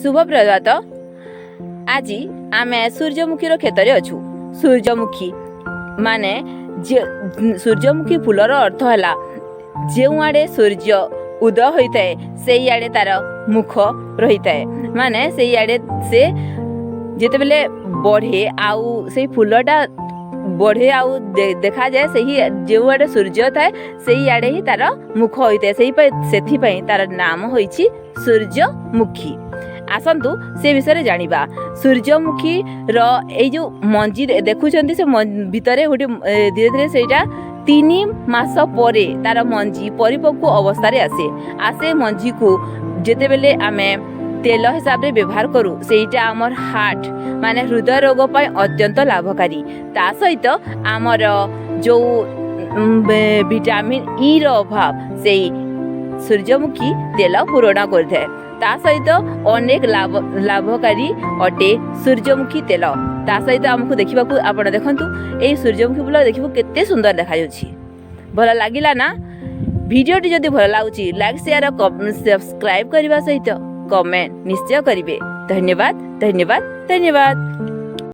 ଶୁଭ ପ୍ରଭାତ। ଆଜି ଆମେ ସୂର୍ଯ୍ୟମୁଖୀର କ୍ଷେତରେ ଅଛୁ। ସୂର୍ଯ୍ୟମୁଖୀ ମାନେ ସୂର୍ଯ୍ୟମୁଖୀ ଫୁଲର ଅର୍ଥ ହେଲା, ଯେଉଁଆଡ଼େ ସୂର୍ଯ୍ୟ ଉଦୟ ହୋଇଥାଏ, ସେଇଆଡ଼େ ତାର ମୁଖ ରହିଥାଏ। ମାନେ ସେଇଆଡ଼େ ସେ ଯେତେବେଳେ ବଢ଼େ ଆଉ ସେଇ ଫୁଲଟା ବଢ଼େ ଆଉ ଦେଖାଯାଏ, ସେହି ଯେଉଁଆଡ଼େ ସୂର୍ଯ୍ୟ ଥାଏ, ସେଇଆଡ଼େ ହିଁ ତାର ମୁଖ ହୋଇଥାଏ। ସେଥିପାଇଁ ତାର ନାମ ହୋଇଛି ସୂର୍ଯ୍ୟମୁଖୀ। ଆସନ୍ତୁ, ସେ ବିଷୟରେ ଜାଣିବା। ସୂର୍ଯ୍ୟମୁଖୀର ଏଇ ଯେଉଁ ମଞ୍ଜି ଦେଖୁଛନ୍ତି, ସେ ଭିତରେ ଗୋଟେ ଧୀରେ ଧୀରେ ସେଇଟା 3 ମାସ ପରେ ତାର ମଞ୍ଜି ପରିପକ୍ୱ ଅବସ୍ଥାରେ ଆସେ। ଆସେ ମଞ୍ଜିକୁ ଯେତେବେଳେ ଆମେ ତେଲ ହିସାବରେ ବ୍ୟବହାର କରୁ, ସେଇଟା ଆମର ହାର୍ଟ ମାନେ ହୃଦୟ ରୋଗ ପାଇଁ ଅତ୍ୟନ୍ତ ଲାଭକାରୀ। ତା ସହିତ ଆମର ଯେଉଁ ଭିଟାମିନ୍ ଇର ଅଭାବ, ସେଇ ସୂର୍ଯ୍ୟମୁଖୀ ତେଲ ପୂରଣ କରିଥାଏ। ତା ସହିତ ଅନେକ ଲାଭକାରୀ ଅଟେ ସୂର୍ଯ୍ୟମୁଖୀ ତେଲ। ତା ସହିତ ଆମକୁ ଦେଖିବାକୁ, ଆପଣ ଦେଖନ୍ତୁ, ଏଇ ସୂର୍ଯ୍ୟମୁଖୀ ଫୁଲ ଦେଖିବାକୁ କେତେ ସୁନ୍ଦର ଦେଖାଯାଉଛି। ଭଲ ଲାଗିଲା ନା? ଭିଡ଼ିଓଟି ଯଦି ଭଲ ଲାଗୁଛି, ଲାଇକ୍, ସେୟାର, ସବସ୍କ୍ରାଇବ୍ କରିବା ସହିତ କମେଣ୍ଟ ନିଶ୍ଚୟ କରିବେ। ଧନ୍ୟବାଦ, ଧନ୍ୟବାଦ, ଧନ୍ୟବାଦ।